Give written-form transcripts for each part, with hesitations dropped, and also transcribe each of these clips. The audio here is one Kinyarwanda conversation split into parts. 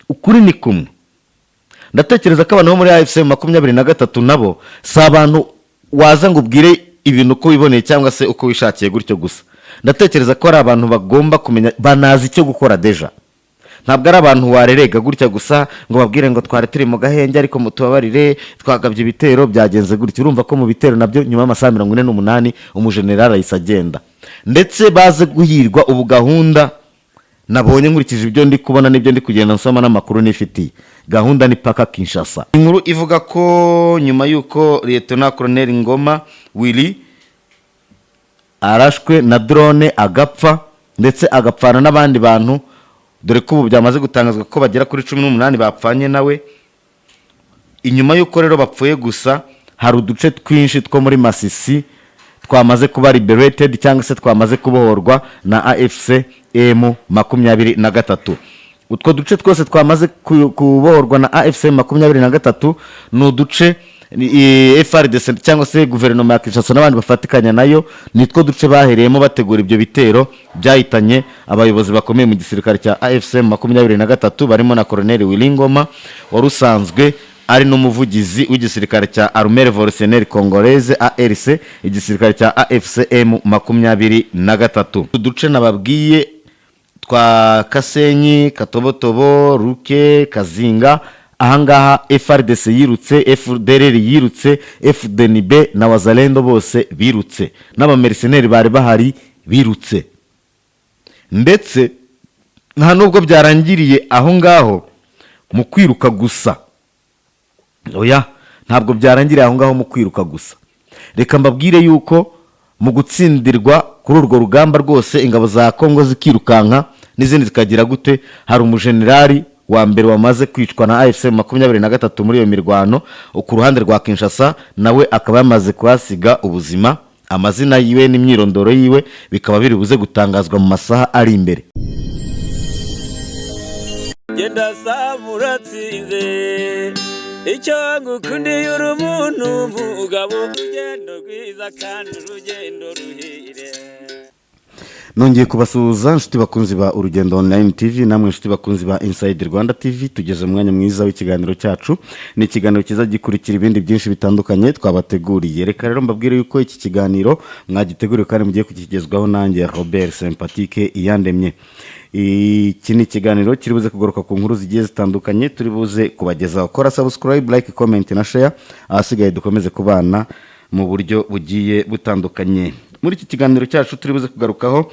Ukuri ni kumwe. Ndatekereza ko abantu bo muri AFC 23 nabo si abantu waza ngo ubwire ibintu uko wiboneye cyangwa se uko wishakiye gutyo gusa. Ndatekereza ko ari abantu bagomba kumenya, banazi icyo gukora déjà. Ntabwo ari abantu warerega gutya gusa ngo babwire ngo twari turi mu gahenge, ariko mutubabarire, twagabye ibitero, byagenze gutya. Urumva ko mu bitero nabyo, nyuma y'amasaha 48, umujenerali ahise agenda, ndetse baze guhirwa. Ubu gahunda nabonye, nkurikije ibyo ndi kubona n'ibyo ndi kugenda nsoma n'amakuru nifitiye, gahunda ni paka Kinshasa. Inkuru ivuga ko nyuma y'uko Lieutenant Colonel Ngoma Willy arashwe na drone agapfa, ndetse agapfana n'abandi bantu, dore ko ubu byamaze gutangazwa ko bagera kuri 18 bapfanye nawe. Inyuma y'uko rero bapfuye gusa, hari uduce twinshi two muri Masisi twamaze kuba liberated cyangwa se twamaze kubohorwa na AFC M23. Utwo duce twose twamaze kubohorwa na AFC 23 ni uduce FARDC cyangwa se guverinoma ya Kinshasa n'abandi bafatikanya nayo, nitwo duce bahereyemo bategura ibyo bitero byahitanye abayobozi bakomeye mu gisirikare cya AFC 23, barimo na Colonel Willy Ngoma wari usanzwe ari n'umuvugizi w'igisirikare cya Armée Révolutionnaire Congolaise, ARC, igisirikare cya AFC M 23. Uduce nababwiye twa Kasenyi, Katobotobo, Ruke, Kazinga, ahangaha FARDC yirutse, FDLR yirutse, FDNB na Wazalendo bose birutse, n'abamercenaires bari bahari birutse. Ndetse nta nubwo byarangiriye aho ngaho mu kwiruka gusa. Oya, ntabwo byarangiriye aho ngaho mu kwiruka gusa. Reka mbabwire yuko mu gutsindirwa kuri urwo rugamba rwose, ingabo za Kongo zikirukanka n'izindi zikagira gute, hari umujenerali wa mbere wamaze kwicwa na AFC 23 muri iyo mirwano ku ruhande rwa Kinshasa, nawe akaba yamaze kuhasiga ubuzima. Amazina yiwe n'imyirondoro yiwe bikaba biri buze gutangazwa mu masaha ari imbere. Genda saba uratsinze. Icyo ngukundiye, uri umuntu mugabo, urugendo rwiza kandi urugendo ruhire. Nongeye kubasuhuza, inshuti bakunzi ba Urugendo Online TV, namwe inshuti bakunzi ba Inside Rwanda TV. Tugeze mu mwanya mwiza w'ikiganiro cyacu. Ni ikiganiro cyiza gikurikira ibindi byinshi bitandukanye twabateguriye. Reka rero mbabwire yuko iki kiganiro mwagiteguriwe kandi mugiye kukigezwaho nanjye, Robert Sympatique Iyandemye. Iki ni ikiganiro kiri buze kugaruka ku nkuru zigiye zitandukanye turi buze kubagezaho. Kora subscribe, like, comment na share, ahasigaye dukomeze kubana mu buryo bugiye butandukanye. Muri iki kiganiro cyacu turi buze kugarukaho,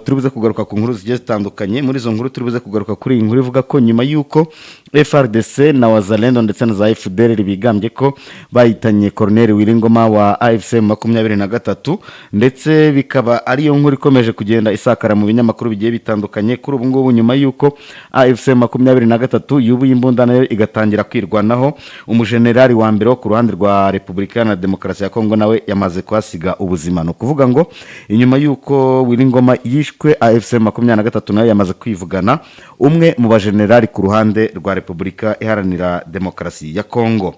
turi buze kugaruka ku nkuru zigiye zitandukanye. Muri izo nkuru turi buze kugaruka kuri iyi nkuru ivuga ko nyuma y'uko FARDC na Wazalendo ndetse na za FDLR bigambye ko bahitanye Colonel Willy Ngoma wa AFC 23, ndetse bikaba ariyo nkuru ikomeje kugenda isakara mu binyamakuru bigiye bitandukanye kuri ubu ngubu, nyuma y'uko AFC 23 yubuye imbunda nayo igatangira kwirwanaho, umujenerali wa mbere wo ku ruhande rwa Repubulika Iharanira Demokarasi ya Kongo nawe yamaze kuhasiga ubuzima. Ni ukuvuga ngo inyuma y'uko Willy Ngoma yishwe, AFC 23 nayo yamaze kwivugana umwe mu bajenerali ku ruhande rwa Repubulika Iharanira Demokarasi ya Kongo.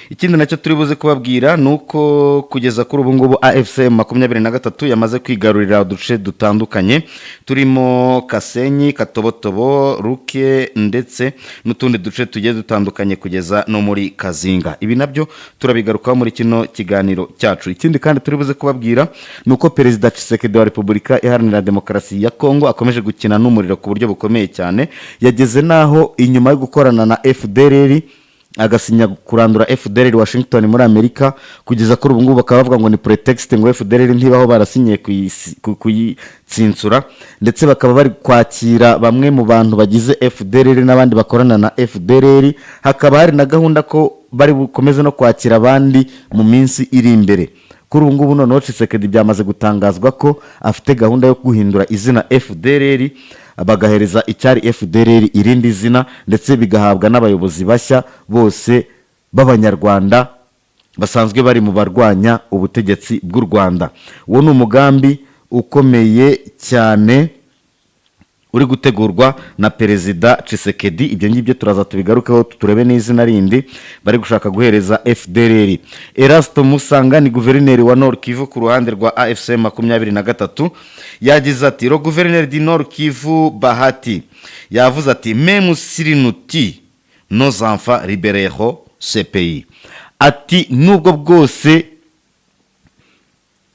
Ikindi nacyo turi buze kubabwira ni uko kugeza kuri ubu ngubu AFC 23 yamaze kwigarurira uduce dutandukanye turimo Kasenyi, Katobotobo, Ruke ndetse n'utundi duce tugiye dutandukanye kugeza no muri Kazinga. Ibi nabyo turabigarukaho muri kino kiganiro cyacu. Ikindi kandi turi buze kubabwira ni uko Perezida Tshisekedi wa Repubulika Iharanira Demokarasi ya Kongo akomeje gukina n'umuriro ku buryo bukomeye cyane. Yageze n'aho inyuma yo gukorana na FDLR, agasinya kurandura FDLR Washington muri Amerika, kugeza kuri ubu ngubu bakaba bavuga ngo ni prétexte, ngo FDLR ntibaho, barasinyiye kuyitsinsura, ndetse bakaba bari kwakira bamwe mu bantu bagize FDLR n'abandi bakorana na FDLR. Hakaba hari na gahunda ko bari bukomeze no kwakira abandi mu minsi iri imbere. Kuri ubu ngubu noneho Tshisekedi byamaze gutangazwa ko afite gahunda yo guhindura izina FDLR, bagahereza icyari FDLR irindi zina, ndetse bigahabwa n'abayobozi bashya bose b'Abanyarwanda basanzwe bari mu barwanya ubutegetsi bw'u Rwanda. Uwo ni umugambi ukomeye cyane. uri gutegurwa na Perezida Tshisekedi. Ibyo ngibyo turaza tubigarukeho, turebe n'izina rindi bari gushaka guhereza FDLR. Erasto Musanga ni guverineri wa Nord Kivu ku ruhande rwa AFC 23, yagize ati: "Le gouverneur du Nord Kivu Bahati yavuze ati: 'Même s'il nous tue, nos enfants libéreront ce pays.'" Ati: "Nubwo bwose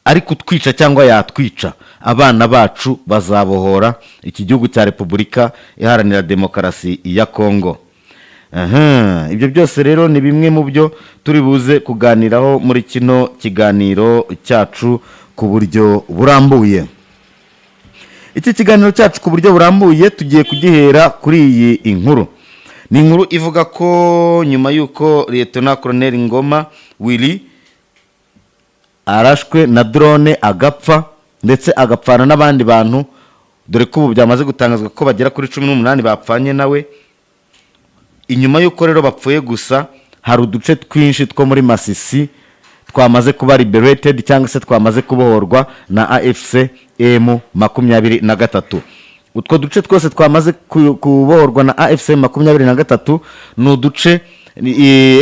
ari kutwica cyangwa yatwica, abana bacu bazabohora iki gihugu cya Repubulika Iharanira Demokarasi ya Kongo." Aha, ibyo byose rero ni bimwe mu byo turi buze kuganiraho muri kino kiganiro cyacu ku buryo burambuye. Iki kiganiro cyacu ku buryo burambuye tugiye kugihera kuri iyi inkuru. Ni inkuru ivuga ko nyuma y'uko Lieutenant Colonel Ngoma Willy arashwe na drone agapfa, ndetse agapfana n'abandi bantu, dore ko ubu byamaze gutangazwa ko bagera kuri 18 bapfanye nawe. Inyuma y'uko rero bapfuye gusa, hari uduce twinshi two muri Masisi twamaze kuba liberated cyangwa se twamaze kubohorwa na AFC M 23. Utwo duce twose twamaze kubohorwa na AFC 23 ni uduce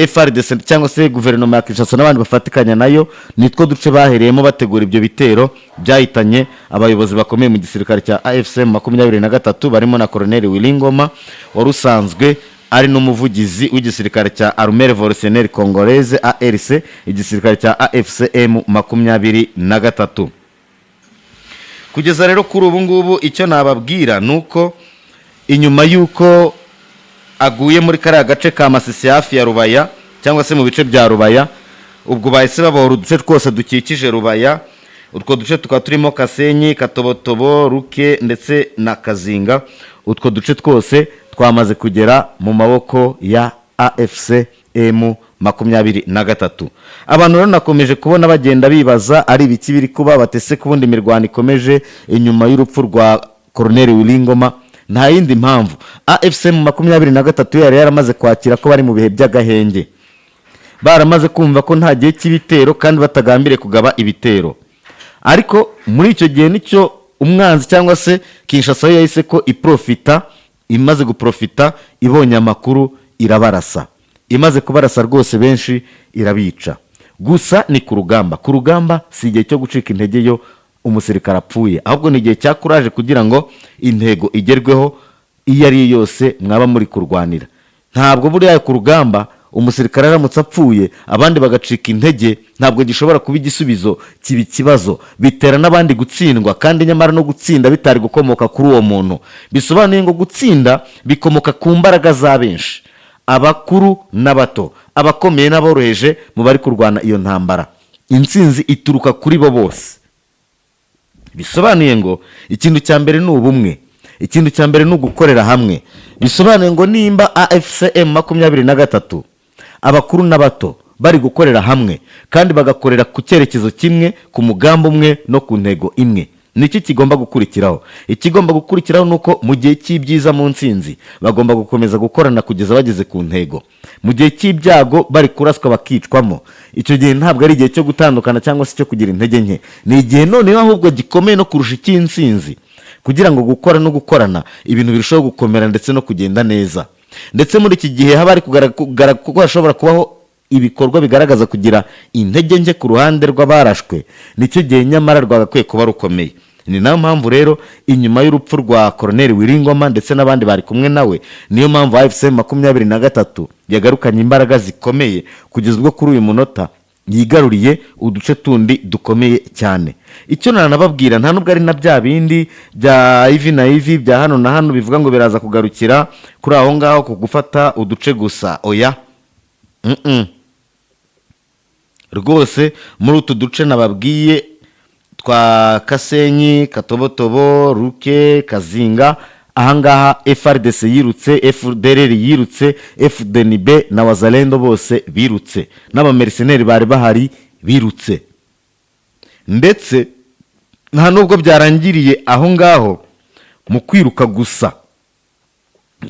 FARDC cyangwa se guverinoma ya Kinshasa n'abandi bafatikanya nayo, nitwo duce bahereyemo bategura ibyo bitero byahitanye abayobozi bakomeye mu gisirikare cya AFC 23, barimo na Colonel Willy Ngoma wari usanzwe ari n'umuvugizi w'igisirikare cya Armée Révolutionnaire Congolaise, ARC, igisirikare cya AFC M 23. Kugeza rero kuri ubu ngubu, icyo nababwira ni uko inyuma y'uko aguye muri kariya gace ka Masisi hafi ya Rubaya cyangwa se mu bice bya Rubaya, ubwo bahise babohora uduce twose dukikije Rubaya. Utwo duce tukaba turimo Kasenyi, Katobotobo, Ruke ndetse na Kazinga. Utwo duce twose twamaze kugera mu maboko ya AFC M 23. Abantu rero nakomeje kubona bagenda bibaza ari ibiki biri kuba, batese ku bundi imirwano ikomeje inyuma y'urupfu rwa Colonel Willy Ngoma. Nta yindi mpamvu, AFC M 23 yari yaramaze kwakira ko bari mu bihe by'agahenge, baramaze kumva ko nta gihe cy'ibitero kandi batagambiriye kugaba ibitero. Ariko muri icyo gihe nicyo umwanzi cyangwa se Kinshasa yo yahise ko iprofita. Imaze guprofita, ibonye amakuru, irabarasa. Imaze kubarasa rwose, benshi irabica. Gusa ni ku rugamba, ku rugamba si igihe cyo gucika intege yo umusirikare apfuye, ahubwo ni igihe cya courage kugira ngo intego igerweho iyo ari yo yose mwaba muri kurwanira. Ntabwo buriya ku rugamba umusirikare aramutse apfuye abandi bagacika intege, ntabwo gishobora kuba igisubizo, kiba ikibazo, bitera n'abandi gutsindwa, kandi nyamara no gutsinda bitari gukomoka kuri uwo muntu. Bisobanuye ngo gutsinda bikomoka ku mbaraga za benshi, abakuru n'abato, abakomeye n'aboroheje mu bari kurwana iyo ntambara. Intsinzi ituruka kuri bo bose. Bisobanuye ngo ikintu cya mbere ni ubumwe, ikintu cya mbere ni ugukorera hamwe. Bisobanuye ngo nimba AFC M 23, abakuru n'abato bari gukorera hamwe kandi bagakorera ku cyerekezo kimwe, ku mugambi umwe no ku ntego imwe, niki kigomba gukurikiraho? Ikigomba gukurikiraho ni uko mu gihe cy'ibyiza, mu ntsinzi, bagomba gukomeza gukorana kugeza bageze ku ntego. Mu gihe cy'ibyago, bari kuraswa bakicwamo, icyo gihe ntabwo ari igihe cyo gutandukana cyangwa se cyo kugira intege nke. Ni igihe noneho ahubwo gikomeye no kurusha icy'intsinzi, kugira ngo gukora no gukorana ibintu birushaho gukomera ndetse no kugenda neza. Ndetse muri iki gihe haba hari kugaragara kuko hashobora kubaho ibikorwa bigaragaza kugira intege nke ku ruhande rw'abarashwe, nicyo gihe nyamara rwagakwiye kuba rukomeye. Ni nayo mpamvu rero inyuma y'urupfu rwa Colonel Willy Ngoma ndetse n'abandi bari kumwe nawe, niyo mpamvu AFC 23 yagarukanye imbaraga zikomeye kugeza ubwo kuri uyu munota yigaruriye uduce tundi dukomeye cyane. Icyo nanababwira, nta nubwo ari na bya bindi bya ivi na ivi, bya hano na hano, bivuga ngo biraza kugarukira kuri aho ngaho ku gufata uduce gusa. Oya. Rwose muri utu duce nababwiye twa Kasenyi, Katobotobo, Ruke, Kazinga, ahangaha FARDC yirutse, FDLR yirutse, FDNB na Wazalendo bose birutse, n'abamercenary bari bahari birutse. Ndetse nta nubwo byarangiriye aho ngaho mu kwiruka gusa.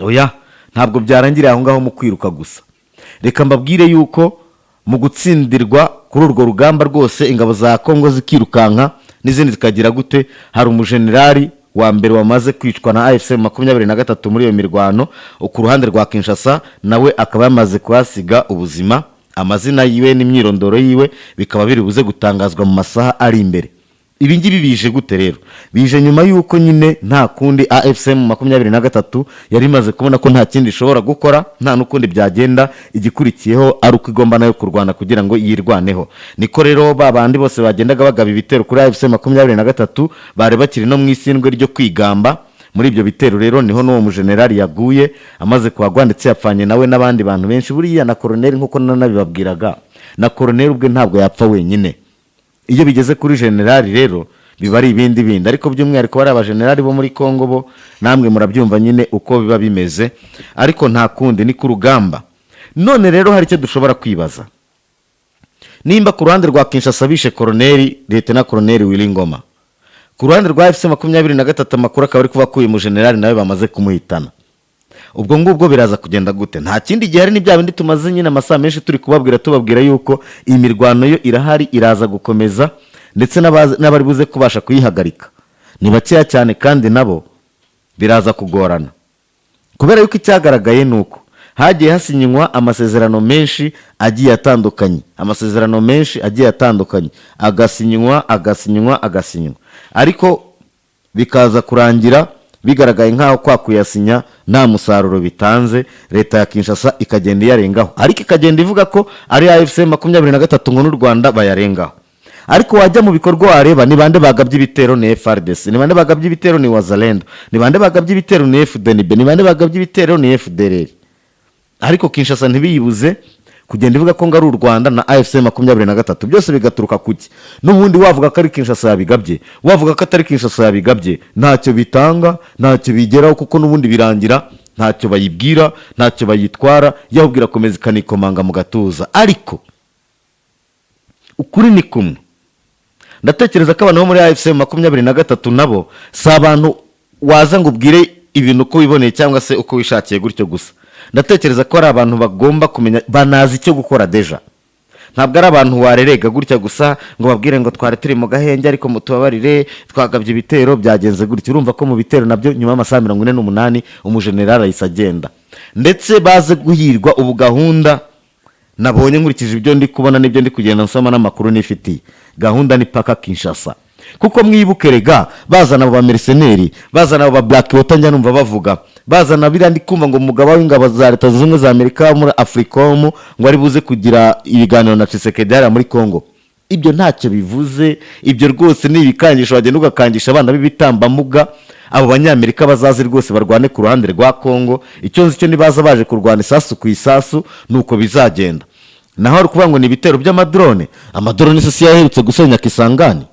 Oya, ntabwo byarangiriye aho ngaho mu kwiruka gusa. Reka mbabwire yuko mu gutsindirwa kuri urwo rugamba rwose, ingabo za Kongo zikirukanka n'izindi zikagira gute, hari umujenerali wa mbere wamaze kwicwa na AFC 23 muri iyo mirwano ku ruhande rwa Kinshasa, nawe akaba yamaze kuhasiga ubuzima. Amazina yiwe n'imyirondoro yiwe bikaba biri buze gutangazwa mu masaha ari imbere. Ibi ngibi bije gute rero? Bije nyuma y'uko nyine nta kundi, AFC 23 yari imaze kubona ko nta kindi ishobora gukora, nta n'ukundi byagenda, igikurikiyeho ari uko igomba nayo kurwana kugira ngo yirwaneho. Niko rero ba bandi bose bagendaga bagaba ibitero kuri AFC 23 bari bakiri no mu isindwe ryo kwigamba. Muri ibyo bitero rero niho n'uwo mujenerali yaguye. Amaze kuhagwa ndetse yapfanye nawe n'abandi bantu benshi. Buriya na koroneri, nk'uko nanabibabwiraga, na koroneri ubwe ntabwo yapfa wenyine. Iyo bigeze kuri generali rero biba ari ibindi bindi, ariko by'umwihariko bari abajenerali bo muri Kongo bo namwe murabyumva nyine uko biba bimeze, ariko nta kundi, ni ku rugamba. None rero hari icyo dushobora kwibaza: nimba ku ruhande rwa Kinshasa bishe koroneri, Lieutenant Koroneri Willy Ngoma, ku ruhande rwa AFC 23 amakuru akaba ari kuba ko uyu mujenerali nawe bamaze kumuhitana, ubwo ngubwo biraza kugenda gute? Nta kindi gihari, ni bya bindi tumaze nyine amasaha menshi turi kubabwira, tubabwira yuko imirwano yo irahari, iraza gukomeza, ndetse n'abari buze kubasha kuyihagarika ni bakeya cyane, kandi nabo biraza kugorana, kubera yuko icyagaragaye ni uko hagiye hasinywa amasezerano menshi agiye atandukanye, amasezerano menshi agiye atandukanye agasinywa, agasinywa, agasinywa, ariko bikaza kurangira bigaragaye nk'aho kwa kuyasinya nta musaruro bitanze. Leta ya Kinshasa ikagenda iyarengaho, ariko ikagenda ivuga ko ari AFC 23 ngo n'u Rwanda bayarengaho. Ariko wajya mu bikorwa wareba, ni bande bagabye ibitero? Ni FARDC. Ni bande bagabye ibitero? Ni Wazalendo. Ni bande bagabye ibitero? Ni FDNB. Ni bande bagabye ibitero? Ni FDLR. Ariko Kinshasa ntibiyibuze kugenda ivuga ko ngo ari u Rwanda na AFC 23. Byose bigaturuka kuki? N'ubundi wavuga ko ari Kinshasa yabigabye, wavuga ko atari Kinshasa yabigabye, ntacyo bitanga, ntacyo bigeraho, kuko n'ubundi birangira ntacyo bayibwira, ntacyo bayitwara, yahubwira komeza ikanikomanga mu gatuza. Ariko ukuri ni kumwe. Ndatekereza ko abantu bo muri AFC 23 nabo si abantu waza ngo ubwire ibintu uko wiboneye cyangwa se uko wishakiye gutyo gusa. Ndatekereza ko ari abantu bagomba kumenya, banazi icyo gukora déjà. Ntabwo ari abantu warerega gutya gusa ngo babwire ngo twari turi mu gahenge, ariko mutubabarire, twagabye ibitero, byagenze gutya. Urumva ko mu bitero nabyo nyuma y'amasaha 48 umujenerali ahise agenda, ndetse baze guhirwa. Ubu gahunda nabonye, nkurikije ibyo ndi kubona n'ibyo ndi kugenda nsoma n'amakuru nifitiye, gahunda ni paka Kinshasa. Kuko mwibuke rega, bazana abo bamercenary, bazana abo ba Black Water, njya numva bavuga, bazana biriya, ndi kumva ngo umugaba w'ingabo za Leta Zunze Ubumwe za Amerika muri AFRICOM ngo ari buze kugira ibiganiro na Tshisekedi hariya muri Congo. Ibyo ntacyo bivuze, ibyo rwose ni ibikangisho wagenda ugakangisha abana b'ibitambambuga. Abo Banyamerika bazaze rwose barwane ku ruhande rwa Congo. Icyo nzi cyo, nibaza baje kurwana isasu ku isasu, nuko bizagenda. Naho ari ukuvuga ngo ni ibitero by'amadrone, amadrone se si yaherutse gusenya Kisangani?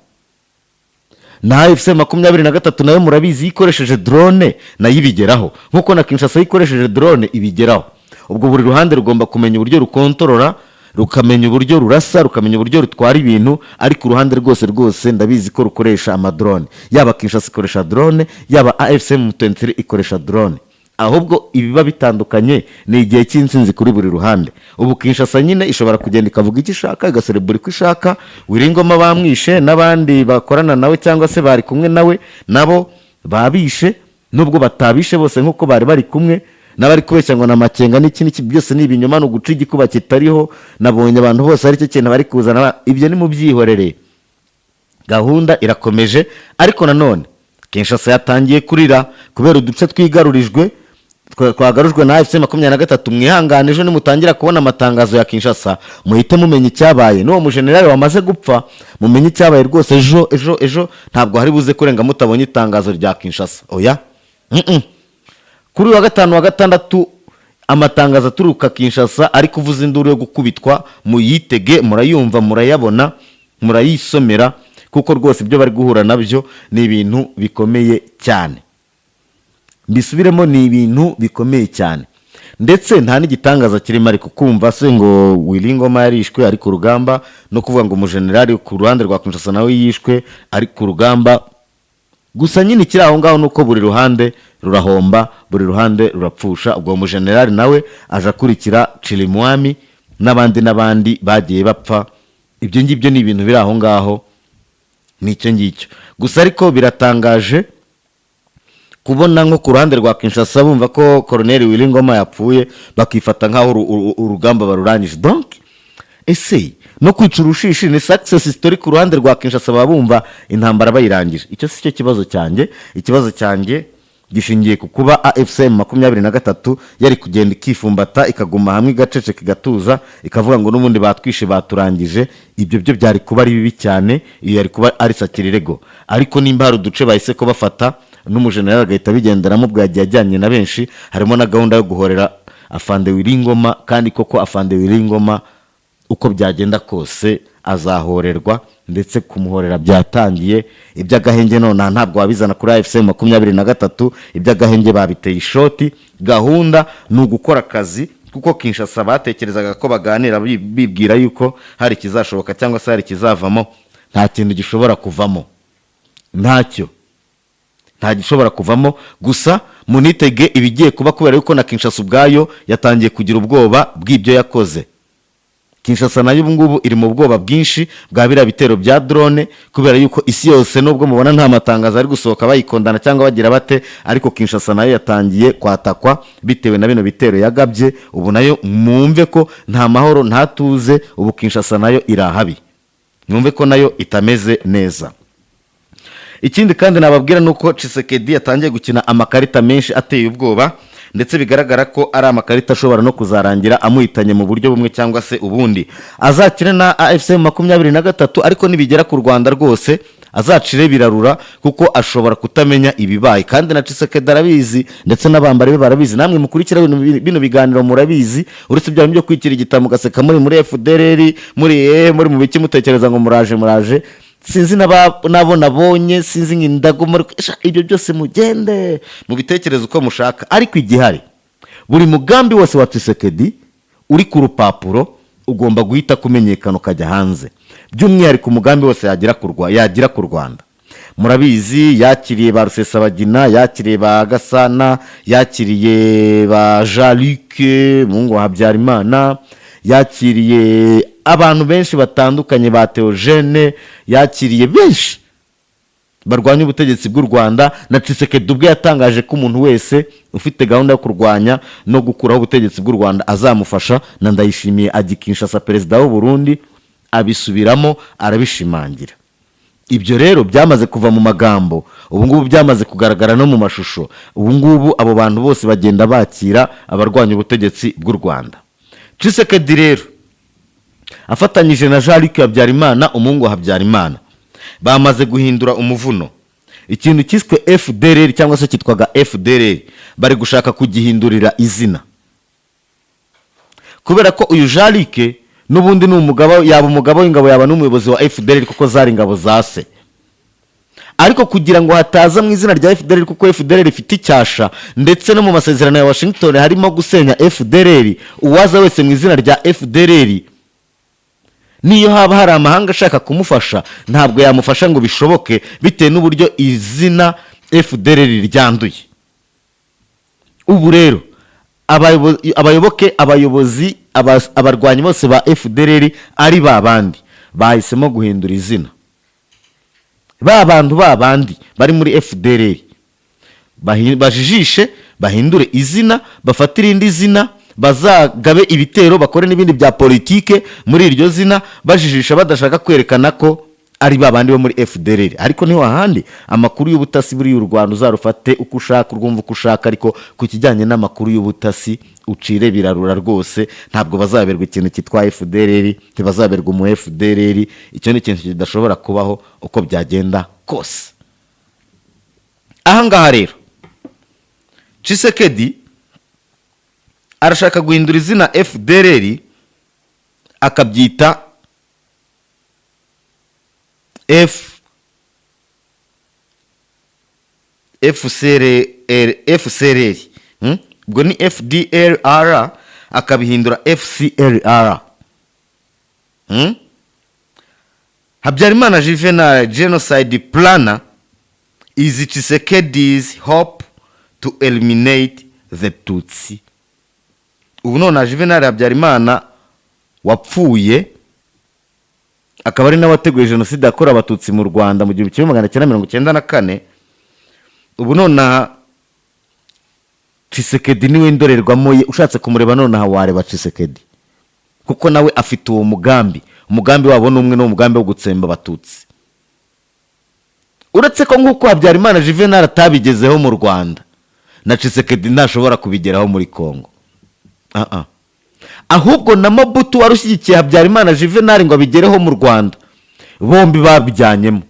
Na AFC 23 nayo murabizi, iyo ikoresheje drone nayo ibigeraho, nk'uko na Kinshasa iyo ikoresheje drone ibigeraho. Ubwo buri ruhande rugomba kumenya uburyo rukontorora, rukamenya uburyo rurasa, rukamenya uburyo rutwara ibintu. Ariko uruhande rwose rwose ndabizi ko rukoresha amadrone, yaba Kinshasa ikoresha drone, yaba AFC M23 ikoresha drone. Ahubwo ibiba bitandukanye ni igihe cy'intsinzi kuri buri ruhande. Ubu Kinshasa nyine ishobora kugenda ikavuga icyo ishaka, igaserebura uko ishaka. Willy Ngoma bamwishe, n'abandi bakorana nawe cyangwa se bari kumwe nawe nabo babishe, nubwo batabishe bose nk'uko bari bari kumwe n'abari kubeshya ngo na Makenga n'iki n'iki, byose ni ibinyoma, ni uguca igikuba kitariho. Nabonye abantu bose aricyo kintu bari kuzana. Ibyo ni mu byihorere, gahunda irakomeje. Ariko nanone Kinshasa yatangiye kurira kubera uduce twigarurijwe, twagarujwe na AFC 23. Mwihangane, ejo nimutangira kubona amatangazo ya Kinshasa muhite mumenya icyabaye, n'uwo mujenerali wamaze gupfa mumenye icyabaye rwose. Ejo, ejo, ejo ntabwo hari buze kurenga mutabonye itangazo rya Kinshasa, oya. Kuri uyu wa gatanu, wa gatandatu, amatangazo aturuka Kinshasa ari kuvuza induru yo gukubitwa, muyitege, murayumva, murayabona, murayisomera, kuko rwose ibyo bari guhura nabyo ni ibintu bikomeye cyane. Mbisubiremo, ni ibintu bikomeye cyane, ndetse nta n'igitangaza kirimo. Ariko kumva se ngo Willy Ngoma yarishwe ari ku rugamba, no kuvuga ngo umujenerali ku ruhande rwa Kinshasa nawe yishwe ari ku rugamba, gusa nyine ikiri aho ngaho ni uko buri ruhande rurahomba, buri ruhande rurapfusha. Ubwo mujenerali nawe aje akurikira Cirimwami n'abandi n'abandi bagiye bapfa. Ibyo ngibyo ni ibintu biri aho ngaho, ni icyo ngicyo gusa, ariko biratangaje. Kubona nko ku ruhande rwa Kinshasa bumva ko Colonel Willy Ngoma yapfuye, bakifata nk'aho urugamba barurangije. Donc ese no kwica urushishi ni success story ku ruhande rwa Kinshasa? Baba bumva intambara bayirangije. Icyo si cyo kibazo cyanjye. Ikibazo cyanjye gishingiye ku kuba AFC M 23 yari kugenda ikifumbata, ikaguma hamwe, igaceceka, igatuza, ikavuga ngo n'ubundi batwishe, baturangije. Ibyo byo byari kuba ari bibi cyane, iyo yari kuba ari sakirirego. Ariko nimba hari uduce bahise ko bafata, n'umujenerali agahita abigenderamo, ubwo yagiye ajyanye na benshi, harimo na gahunda yo guhorera afande Willy Ngoma. Kandi koko afande Willy Ngoma uko byagenda kose azahorerwa, ndetse kumuhorera byatangiye. Iby'agahenge nonaha ntabwo wabizana kuri AFC 23. Iby'agahenge babiteye ishoti. Gahunda ni ugukora akazi, kuko Kinshasa batekerezaga ko baganira bibwira yuko hari ikizashoboka cyangwa se hari ikizavamo. Nta kintu gishobora kuvamo, ntacyo, nta gishobora kuvamo. Gusa munitege ibigiye kuba, kubera yuko na Kinshasa ubwayo yatangiye kugira ubwoba bw'ibyo yakoze. Kinshasa nayo ubu ngubu iri mu bwoba bwinshi bwa biriya bitero bya drone, kubera yuko isi yose, nubwo mubona nta matangazo ari gusohoka bayikondana cyangwa bagira bate, ariko Kinshasa nayo yatangiye kwatakwa bitewe na bino bitero yagabye. Ubu nayo mwumve ko nta mahoro, nta tuze. Ubu Kinshasa nayo iri ahabi, mwumve ko nayo itameze neza. Ikindi kandi nababwira ni uko Tshisekedi yatangiye gukina amakarita menshi ateye ubwoba, ndetse bigaragara ko ari amakarita ashobora no kuzarangira amuhitanye mu buryo bumwe cyangwa se ubundi. Azakine na AFC 23, ariko nibigera ku Rwanda rwose azacire birarura, kuko ashobora kutamenya ibibaye. Kandi na Tshisekedi arabizi, ndetse n'abambari be barabizi. Namwe mukurikira bino biganiro murabizi. Uretse ibya byo kwikirigita mugaseka muri FDLR, muri mu biki, mutekereza ngo muraje muraje, sinzi n'abo nabonye, sinzi ngo indago muri. Sha, ibyo byose mugende mubitekereze uko mushaka, ariko igihari, buri mugambi wose wa Tshisekedi uri ku rupapuro ugomba guhita kumenyekana, ukajya hanze, by'umwihariko umugambi wose yagira ku Rwanda. Murabizi, yakiriye ba Rusesabagina, yakiriye ba Gasana, yakiriye ba Jean Luc Mungu wa Habyarimana, yakiriye abantu benshi batandukanye, ba Theogene, yakiriye benshi barwanya ubutegetsi bw'u Rwanda. Na Tshisekedi ubwe yatangaje ko umuntu wese ufite gahunda yo kurwanya no gukuraho ubutegetsi bw'u Rwanda azamufasha. Na Ndayishimiye ajya Kinshasa, perezida w'u Burundi, abisubiramo, arabishimangira. Ibyo rero byamaze kuva mu magambo, ubu ngubu byamaze kugaragara no mu mashusho. Ubu ngubu abo bantu bose bagenda bakira abarwanya ubutegetsi bw'u Rwanda. Tshisekedi rero afatanyije na Jean Luc Habyarimana, umuhungu wa Habyarimana, bamaze guhindura umuvuno. Ikintu cyiswe FDLR cyangwa se cyitwaga FDLR bari gushaka kugihindurira izina, kubera ko uyu Jean Luc n'ubundi ni umugaba, yaba umugaba w'ingabo, yaba n'umuyobozi wa FDLR, kuko zari ingabo za se. Ariko kugira ngo hataza mu izina rya FDLR, kuko FDLR ifite icyasha, ndetse no mu masezerano ya Washington harimo gusenya FDLR, uwaza wese mu izina rya FDLR, niyo haba hari amahanga ashaka kumufasha, ntabwo yamufasha ngo bishoboke, bitewe n'uburyo izina FDLR ryanduye. Ubu rero abayoboke, abayobozi, abarwanyi bose ba FDLR ari ba bandi bahisemo guhindura izina. Ba bantu ba bandi bari muri FDLR bajijishe, bahindure izina, bafate irindi zina, bazagabe ibitero, bakore n'ibindi bya politike muri iryo zina, bajijisha, badashaka kwerekana ko ari ba bandi bo muri FDLR. Ariko niho ahandi amakuru y'ubutasi buriya u Rwanda uzarufate uko ushaka, urwumva uko ushaka, ariko ku kijyanye n'amakuru y'ubutasi ucire birarura rwose. Ntabwo bazaberwa ikintu cyitwa FDLR, ntibazaberwa umu FDLR. Icyo ni ikintu kidashobora kubaho uko byagenda kose. Ahangaha rero Tshisekedi arashaka guhindura izina FDLR, akabyita F FCRR, FCRR. Ubwo ni FDLR akabihindura FCRR. Habyarimana Juvenal genocide planner is Tshisekedi's hope to eliminate the Tutsi. Ubu none Juvenal Habyarimana wapfuye, akaba ari nawe wateguye jenoside yakorewe Abatutsi mu Rwanda mu 1994, ubu nonaha Tshisekedi niwe ndorerwamo ye. Ushatse kumureba nonaha wareba Tshisekedi, kuko nawe afite uwo mugambi. Umugambi wabo ni umwe, ni umugambi wo gutsemba Abatutsi. Uretse ko nk'uko Habyarimana Juvenal atabigezeho mu Rwanda, na Tshisekedi ntashobora kubigeraho muri Congo. Ah, ah. Ahubwo na Mobutu wari ushyigikiye Habyarimana Juvenal ngo abigereho mu Rwanda, bombi babijyanyemo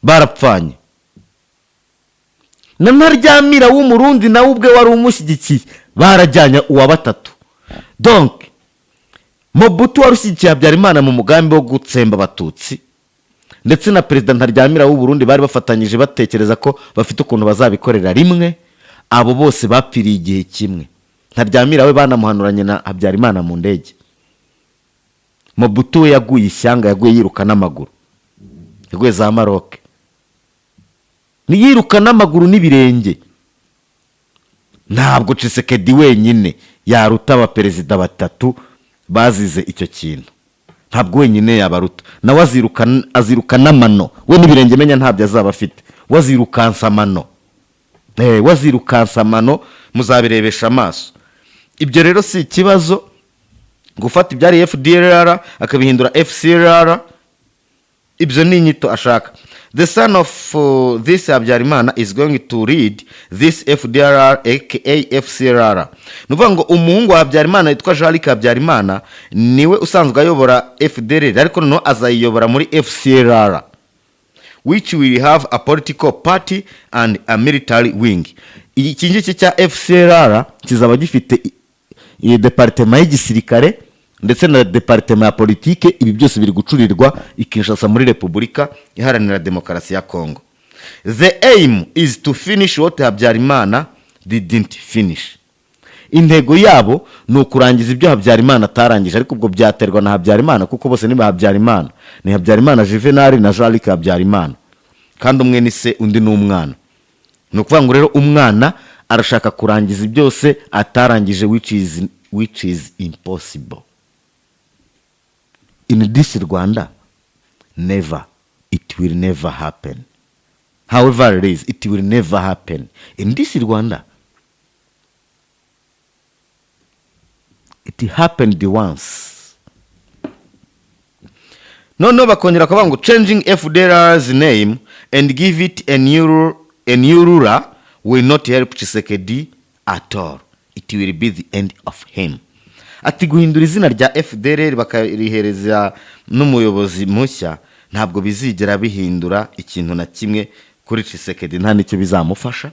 barapfanye. Na Ntaryamira w'Umurundi nawe ubwe wari umushyigikiye, barajyanye uwa batatu. Donc Mobutu wari ushyigikiye Habyarimana mu mugambi wo gutsemba Abatutsi, ndetse na Perezida Ntaryamira w'Uburundi bari bafatanyije batekereza ko bafite ukuntu bazabikorera rimwe, abo bose bapfiriye igihe kimwe. Ntaryamira we banamuhanuranye na Habyarimana mu ndege. Mobutu we yaguye ishyanga, yaguye yiruka n'amaguru, yaguye za Maroke niyiruka n'amaguru n'ibirenge. Ntabwo Tshisekedi wenyine yaruta abaperezida batatu bazize icyo kintu. Ntabwo wenyine yabaruta. Nawe aziruka, aziruka n'amano. We n'ibirenge menya ntabyo azaba afite, we azirukansa amano. We azirukansa amano, muzabirebesha amaso. Ibyo rero si ikibazo gufata ibyari FDLR akabihindura FCLR. Ibyo ni inyito ashaka. The son of this Habyarimana is going to lead this FDLR aka FCLR. Ni ukuvuga ngo umuhungu wa Habyarimana witwa Jean Luc Habyarimana niwe usanzwe ayobora FDLR, ariko noneho azayiyobora muri FCLR, which will have a political party and a military wing. Iki ngiki cya FCLR kizaba gifite iyi département y'igisirikare ndetse na département ya politike. Ibi byose biri gucurirwa i Kinshasa muri Repubulika Iharanira Demokarasi ya Congo. The aim is to finish what Habyarimana didn't finish. Intego yabo ni ukurangiza ibyo Habyarimana atarangije, ariko ubwo byaterwa na Habyarimana, kuko bose ni ba Habyarimana, ni Habyarimana Juvenal na Jean Luc Habyarimana, kandi umwe ni se, undi ni umwana. Ni ukuvuga ngo rero umwana arashaka kurangiza byose atarangije, which is impossible in this Rwanda. Never, it will never happen. However it is, it will never happen in this Rwanda. It happened once. Noneho bakongera kuvuga ngo changing FDLR's name and give it a new ruler will not help Tshisekedi at all. It will be the end of him. Ati guhindura izina rya FDLR bakarihereza n'umuyobozi mushya ntabwo bizigera bihindura ikintu na kimwe kuri Tshisekedi, nta n'icyo bizamufasha,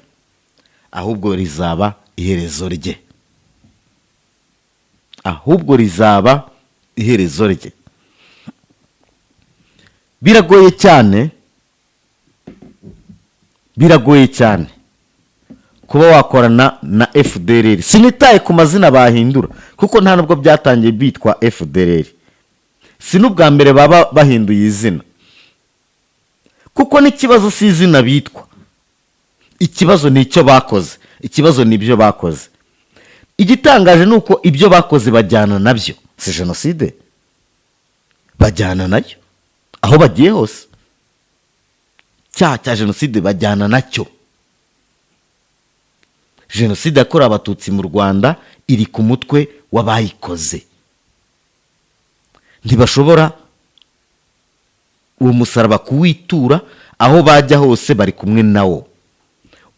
ahubwo rizaba iherezo rye, ahubwo rizaba iherezo rye. Biragoye cyane, biragoye cyane kuba wakorana na FDLR. Sinitaye ku mazina bahindura, kuko nta nubwo byatangiye bitwa FDLR, si n'ubwa mbere baba bahinduye izina, kuko n'ikibazo si izina bitwa, ikibazo ni icyo bakoze, ikibazo ni ibyo bakoze. Igitangaje ni uko ibyo bakoze bajyana nabyo. Si jenoside? Bajyana nayo aho bagiye hose. Cyaha cya jenoside bajyana nacyo. Jenoside yakorewe Abatutsi mu Rwanda iri ku mutwe w'abayikoze. Ntibashobora uwo musaraba kuwitura. Aho bajya hose bari kumwe nawo.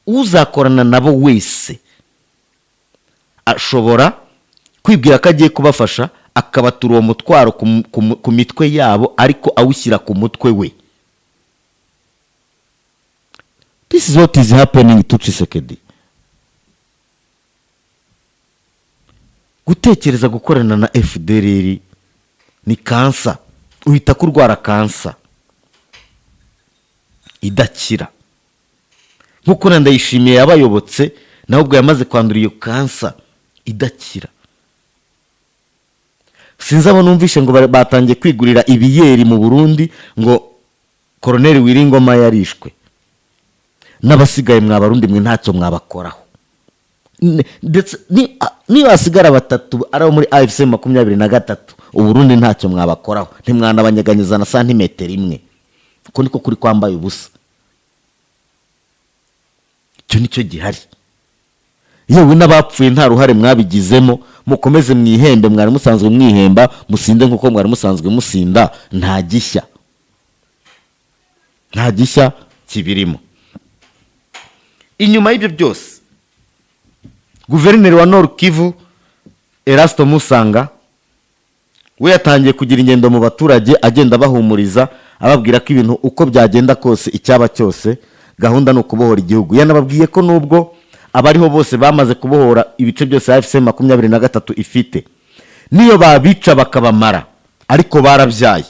Uzakorana nabo wese ashobora kwibwira ko agiye kubafasha, akabatura uwo mutwaro ku mitwe yabo, ariko awushyira ku mutwe we. This is what is happening to Tshisekedi. Gutekereza gukorana na FDLR ni kansa, uhita kurwara kansa idakira, nk'uko na Ndayishimiye yabayobotse, nawe ubwo yamaze kwandura iyo kansa idakira. Sinzi abo numvishe ngo batangiye kwigurira ibiyeri mu Burundi ngo Koroneri Wiringoma yarishwe. N'abasigaye mwabarundi mwe ntacyo mwabakoraho. Ndetse niba hasigara batatu ari abo muri AFC 23, Uburundi ntacyo mwabakoraho, ntimwanabanyeganyeza na santimetero imwe. Uko niko kuri kwambaye ubusa. Icyo nicyo gihari. Yewe, n'abapfuye nta ruhare mwabigizemo. Mukomeze mwihembe, mwari musanzwe mwihemba, musinde nk'uko mwari musanzwe musinda. Nta gishya, nta gishya kibirimo. Inyuma y'ibyo byose, guverineri wa Nord Kivu, Erasto Musanga, we yatangiye kugira ingendo mu baturage, agenda abahumuriza, ababwira ko ibintu uko byagenda kose, icyaba cyose, gahunda ni ukubohora igihugu. Yanababwiye ko nubwo abariho bose bamaze kubohora ibice byose AFC 23 ifite, niyo babica bakabamara, ariko barabyaye.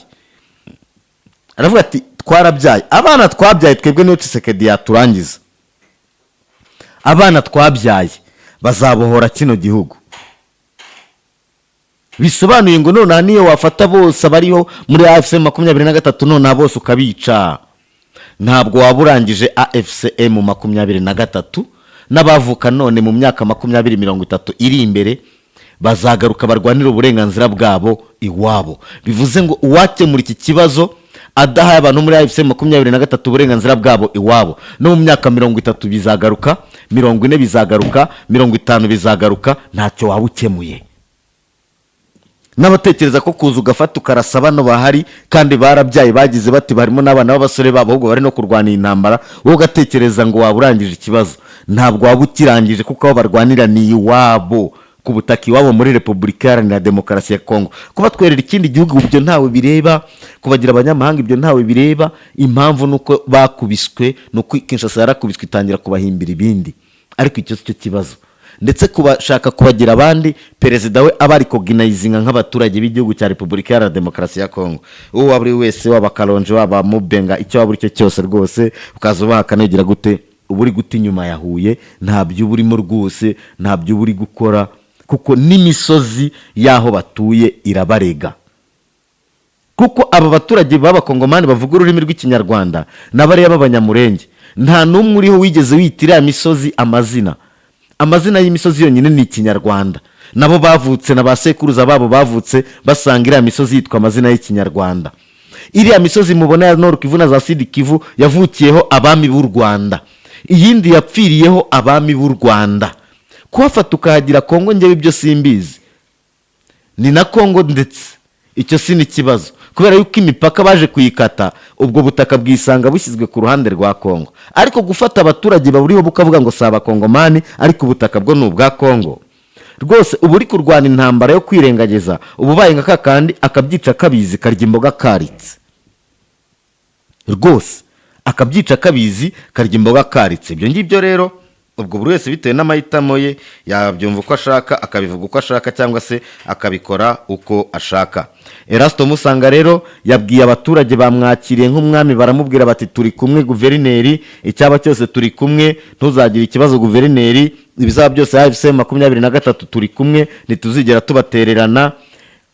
Aravuga ati: "Twarabyaye, abana twabyaye twebwe, niyo Tshisekedi yaturangiza, abana twabyaye bazabohora kino gihugu." Bisobanuye ngo nonaha niyo wafata bose abariho muri AFC 23, nonaha bose ukabica, ntabwo waba urangije AFC M 23. N'abavuka none, mu myaka 20, 30 iri imbere, bazagaruka barwanira uburenganzira bwabo iwabo. Bivuze ngo uwakemura iki kibazo adahaye abantu muri AFC 23 uburenganzira bwabo iwabo, no mu myaka 30 bizagaruka, 40 bizagaruka, 50 bizagaruka. Ntacyo waba ukemuye. N'abatekereza ko kuza ugafata ukarasa bano bahari kandi barabyaye, bagize bati barimo n'abana b'abasore babo, ahubwo bari no kurwana iyi ntambara, wowe ugatekereza ngo waba urangije ikibazo, ntabwo waba ukirangije, kuko aho barwanira ni iwabo, ku butaka iwabo muri Repubulika Iharanira Demokarasi ya Kongo. Kubatwerera ikindi gihugu, ibyo ntawe bireba. Kubagira abanyamahanga, ibyo ntawe bireba. Impamvu ni uko bakubiswe, ni uko Kinshasa yarakubiswe, itangira kubahimbira ibindi, ariko icyo si cyo kibazo. Ndetse kubashaka kubagira abandi, perezida we aba ari recognizinga nk'abaturage b'igihugu cya Repubulika Iharanira Demokarasi ya Kongo. Uwo waba uri wese, waba Karonje, waba Mubenga, icyo waba uri cyo cyose rwose, ukaza ubahakana, ugira gute, uba uri guta inyuma ya Huye. Ntabyo uba urimo rwose, ntabyo uba uri gukora, kuko n'imisozi y'aho batuye irabarega, kuko aba baturage b'Abakongomani bavuga ururimi rw'Ikinyarwanda n'abariya b'Abanyamurenge, nta n'umwe uriho wigeze wita iriya misozi amazina. Amazina y'imisozi yonyine ni Ikinyarwanda. Nabo bavutse na ba sekuruza babo bavutse basanga iriya misozi yitwa amazina y'Ikinyarwanda. Iriya misozi mubona ya Nord Kivu na za Sud Kivu yavukiyeho abami b'u Rwanda, iyindi yapfiriyeho abami b'u Rwanda. Kuhafata ukahagira Kongo, ngewe ibyo simbizi, ni na Kongo. Ndetse icyo si n'ikibazo, kubera yuko imipaka baje kuyikata, ubwo butaka bwisanga bushyizwe ku ruhande rwa Kongo. Ariko gufata abaturage baburiho bukavuga ngo si Abakongomani, ariko ubutaka bwo ni ubwa Kongo, rwose uba uri kurwana intambara yo kwirengagiza. Uba ubaye nka kakandi akabyica kabizi, karya imboga karitse. Rwose akabyica kabizi, karya imboga karitse. Ibyo ngibyo rero, ubwo buri wese bitewe n'amahitamo ye yabyumva uko ashaka, akabivuga uko ashaka, cyangwa se akabikora uko ashaka. Erasto Musanga rero yabwiye abaturage bamwakiriye nk'umwami, baramubwira bati: "Turi kumwe guverineri, icyaba cyose turi kumwe, ntuzagire ikibazo guverineri, ibizaba byose AFC 23 turi kumwe, ntituzigera tubatererana.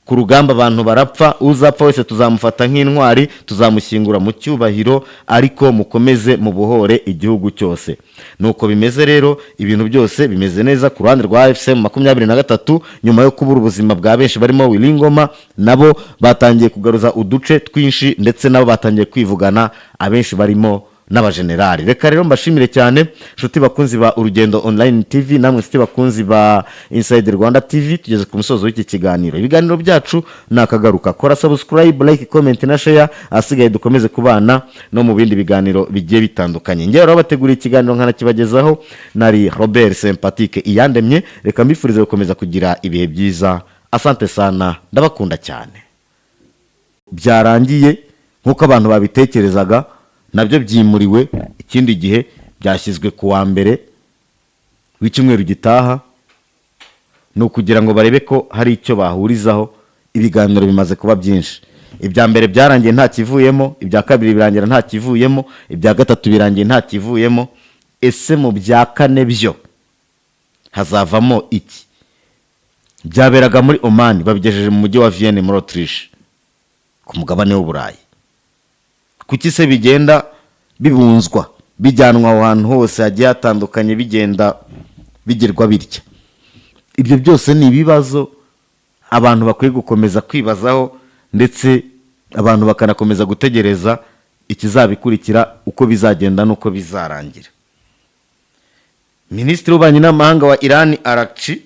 Ku rugamba abantu barapfa, uzapfa wese tuzamufata nk'intwari, tuzamushyingura mu cyubahiro, ariko mukomeze mubohore igihugu cyose." Nuko bimeze rero, ibintu byose bimeze neza ku ruhande rwa AFC 23. Nyuma yo kubura ubuzima bwa benshi barimo Willy Ngoma, nabo batangiye kugaruza uduce twinshi, ndetse nabo batangiye kwivugana abenshi barimo n'abajenerali. Reka rero mbashimire cyane, inshuti bakunzi ba Urugendo Online TV, namwe inshuti bakunzi ba Inside Rwanda TV. Tugeze ku musozo w'iki kiganiro. Ibiganiro byacu ni akagaruka. Kora subscribe, like, comment na share, ahasigaye dukomeze kubana no mu bindi biganiro bigiye bitandukanye. Ngewe rero bateguriye ikiganiro nkanakibagezaho nari Robert Sympatique Iyandemye. Reka mbifurize gukomeza kugira ibihe byiza. Asante sana, ndabakunda cyane. Byarangiye nk'uko abantu babitekerezaga, nabyo byimuriwe ikindi gihe, byashyizwe ku wa mbere w'icyumweru gitaha. Ni ukugira ngo barebe ko hari icyo bahurizaho. Ibiganiro bimaze kuba byinshi. Ibya mbere byarangiye nta kivuyemo, ibya kabiri birangira nta kivuyemo, ibya gatatu birangiye nta kivuyemo. Ese mu bya kane byo hazavamo iki? Byaberaga muri Omani, babigejeje mu mujyi wa Vienne muri Autriche, ku mugabane w'Uburayi. Kuki se bigenda bibunzwa, bijyanwa aho hantu hose hagiye hatandukanye, bigenda bigirwa bitya? Ibyo byose ni ibibazo abantu bakwiye gukomeza kwibazaho, ndetse abantu bakanakomeza gutegereza ikizabikurikira, uko bizagenda n'uko bizarangira. Minisitiri w'ububanyi n'amahanga wa Iran, Araghchi,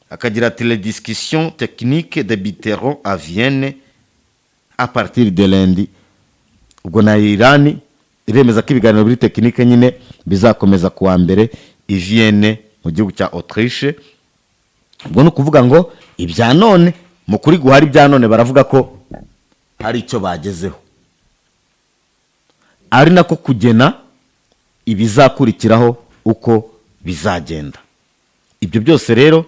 akagira ati: "Les discussions techniques débuteront à Vienne à partir de lundi." Ubwo na Iran iremeza ko ibiganiro biri technique nyine bizakomeza kuwa mbere i Vienne mu gihugu cya Autriche. Ubwo ni ukuvuga ngo ibya none, mu kuri guhari, ibya none baravuga ko hari icyo bagezeho, ari nako kugena ibizakurikiraho uko bizagenda. Ibyo byose rero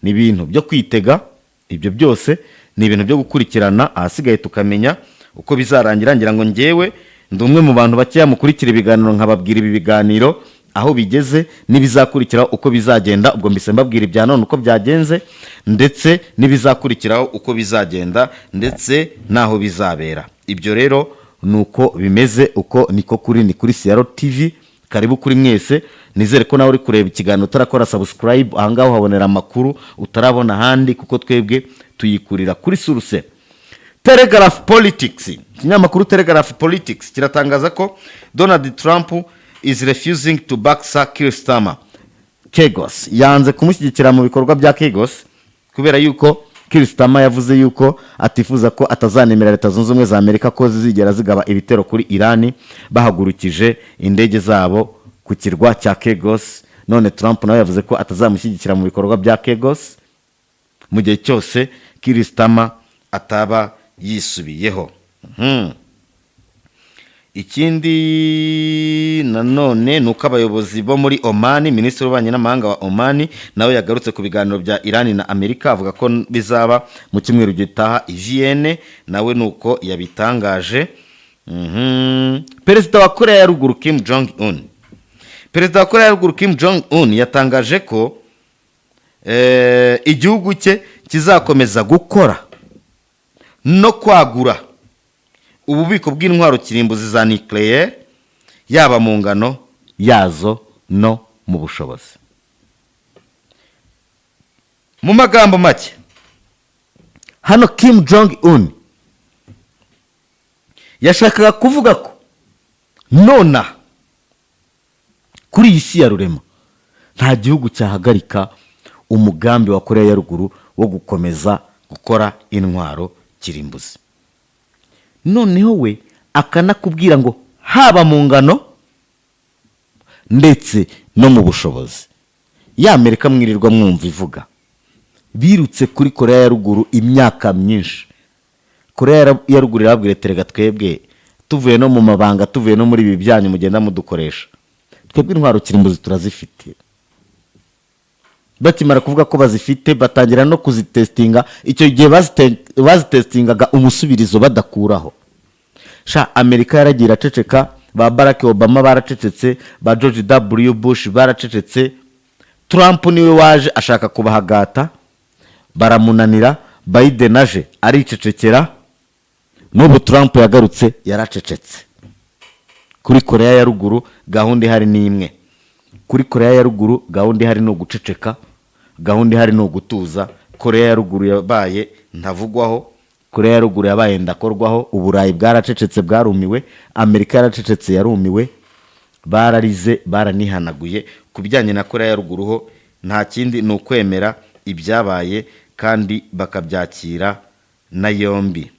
ni ibintu byo kwitega, ibyo byose ni ibintu byo gukurikirana, ahasigaye tukamenya uko bizarangira. Ngira ngo ngewe ndi umwe mu bantu bakeya mukurikira ibiganiro, nkababwira ibi biganiro aho bigeze n'ibizakurikiraho uko bizagenda. Ubwo mbise mbabwira ibya none uko byagenze, ndetse n'ibizakurikiraho uko bizagenda, ndetse n'aho bizabera. Ibyo rero ni uko bimeze, uko niko kuri. Ni kuri Siyaro TV, karibu kuri mwese. Nizere ko nawe uri kureba ikiganiro utarakora subscribe. Ahangaha uhabonera amakuru utarabona ahandi, kuko twebwe tuyikurira kuri source. Telegraph Politics, ikinyamakuru Telegraph Politics kiratangaza ko Donald Trump is refusing to back Sir Keir Starmer Kegos. Yanze kumushyigikira mu bikorwa bya Kegos kubera yuko Keir Starmer yavuze yuko atifuza ko, atazanemera Leta Zunze Ubumwe za Amerika ko zizigera zigaba ibitero kuri Irani bahagurukije indege zabo ku kirwa cya Kegos. None Trump nawe yavuze ko atazamushyigikira mu bikorwa bya Kegos mu gihe cyose Keir Starmer ataba yisubiyeho. Ikindi nanone ni uko abayobozi bo muri Omani, minisitiri w'ububanyi n'amahanga wa Omani nawe yagarutse ku biganiro bya Irani na Amerika, avuga ko bizaba mu cyumweru gitaha i Vienne. Nawe ni uko yabitangaje. Perezida wa Korea ya Ruguru Kim Jong Un, perezida wa Korea ya Ruguru Kim Jong Un yatangaje ko igihugu cye kizakomeza gukora no kwagura ububiko bw'intwaro kirimbuzi za nucléaire, yaba mu ngano yazo no mu bushobozi. Mu magambo make, hano Kim Jong Un yashakaga kuvuga ko nonaha kuri iyi si ya rurema nta gihugu cyahagarika umugambi wa Korea ya Ruguru wo gukomeza gukora intwaro kirimbuzi. Noneho we akanakubwira ngo haba mu ngano ndetse no mu bushobozi. Ya Amerika mwirirwa mwumva ivuga, birutse kuri Korea ya Ruguru imyaka myinshi. Korea ya Ruguru irababwira iti: "Rega twebwe tuvuye no mu mabanga, tuvuye no muri ibi byanyu mugenda mudukoresha, twebwe intwaro kirimbuzi turazifite." Bakimara kuvuga ko bazifite, batangira no kuzitesitinga. Icyo gihe bazitesitingaga umusubirizo badakuraho. Sha, Amerika yaragiye iraceceka. Ba Barack Obama baracecetse, ba George W Bush baracecetse. Trump niwe waje ashaka kubahagata, baramunanira. Biden aje aricecekera. N'ubu Trump yagarutse, yaracecetse. Kuri Korea ya Ruguru gahunda ihari ni imwe. Kuri Korea ya Ruguru gahunda ihari ni uguceceka, gahunda ihari ni ugutuza. Korea ya Ruguru yabaye ntavugwaho, Korea ya Ruguru yabaye ndakorwaho. Uburayi bwaracecetse, bwarumiwe. Amerika yaracecetse, yarumiwe, bararize, baranihanaguye. Ku bijyanye na Korea ya Ruguru ho nta kindi, ni ukwemera ibyabaye kandi bakabyakira na yombi.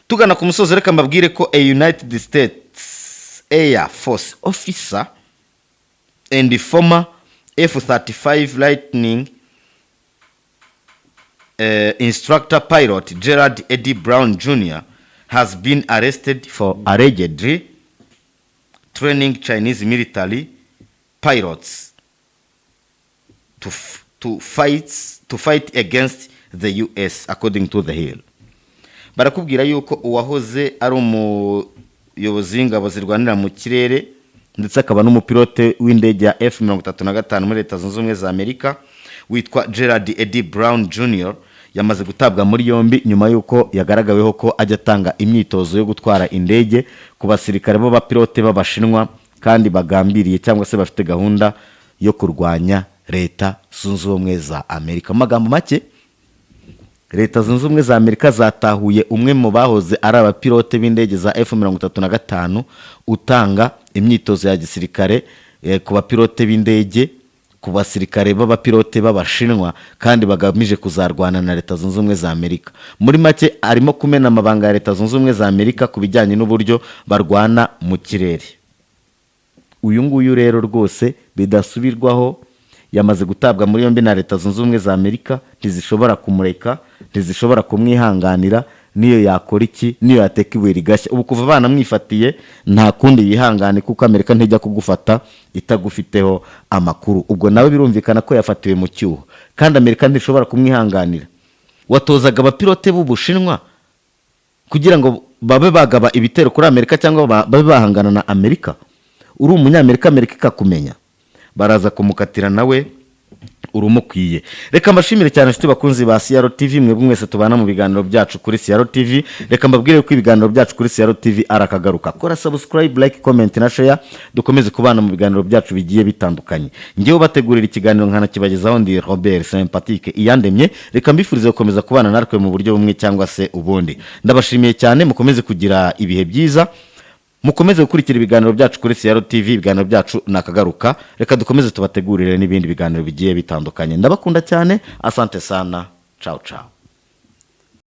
Tugana ku musozi, reka mbabwire ko a United States Air Force officer and former F-35 Lightning instructor pilot Gerald Eddie Brown Jr. has been arrested for allegedly training Chinese military pilots to fight against the US, according to The Hill. Barakubwira yuko uwahoze ari umuyobozi w'ingabo zirwanira mu kirere, ndetse akaba n'umupilote w'indege ya F-35 muri Leta Zunze Ubumwe za Amerika, witwa Gerald Eddie Brown Jr., yamaze gutabwa muri yombi nyuma y'uko yagaragaweho ko ajya atanga imyitozo yo gutwara indege ku basirikare b'abapilote b'Abashinwa, kandi bagambiriye cyangwa se bafite gahunda yo kurwanya Leta Zunze Ubumwe za Amerika. Mu magambo make, Leta Zunze Ubumwe za Amerika zatahuye umwe mu bahoze ari abapilote b'indege za F-35 utanga imyitozo ya gisirikare. ku bapilote b'indege, ku basirikare b'abapilote b'Abashinwa kandi bagamije kuzarwana na Leta Zunze Ubumwe za Amerika. Muri make, arimo kumena amabanga ya Leta Zunze Ubumwe za Amerika ku bijyanye n'uburyo barwana mu kirere. Uyu nguyu rero rwose bidasubirwaho yamaze gutabwa muri yombi na Leta Zunze Ubumwe za Amerika. Ntizishobora kumureka, ntizishobora kumwihanganira, niyo yakora iki, niyo yateka ibuye rigashya. Ubu kuva banamwifatiye nta kundi, yihangane, kuko Amerika ntijya kugufata itagufiteho amakuru. Ubwo nawe birumvikana ko yafatiwe mu cyuho, kandi Amerika ntishobora kumwihanganira. Watozaga abapilote b'Ubushinwa kugira ngo babe bagaba ibitero kuri Amerika cyangwa babe bahangana na Amerika, uri Umunyamerika, Amerika ikakumenya. Baraza kumukatira, nawe urumukwiye. Reka mbashimire cyane, inshuti bakunzi ba CR TV, mwebwe mwese tubana mu biganiro byacu kuri CR TV. Reka mbabwire ko ibiganiro byacu kuri CR TV arakagaruka. Kora subscribe, like, comment na share, dukomeze kubana mu biganiro byacu bigiye bitandukanye. Ngewe bategurira ikiganiro nkanakibagezaho ndi Robert Sympatique Iyandemye. Reka mbifurize gukomeza kubana natwe mu buryo bumwe cyangwa se ubundi. Ndabashimiye cyane, mukomeze kugira ibihe byiza, mukomeze gukurikira ibiganiro byacu kuri CR TV. Ibiganiro byacu nakagaruka. Reka dukomeze tubategurire n'ibindi biganiro bigiye bitandukanye. Ndabakunda cyane, asante sana, ciao ciao.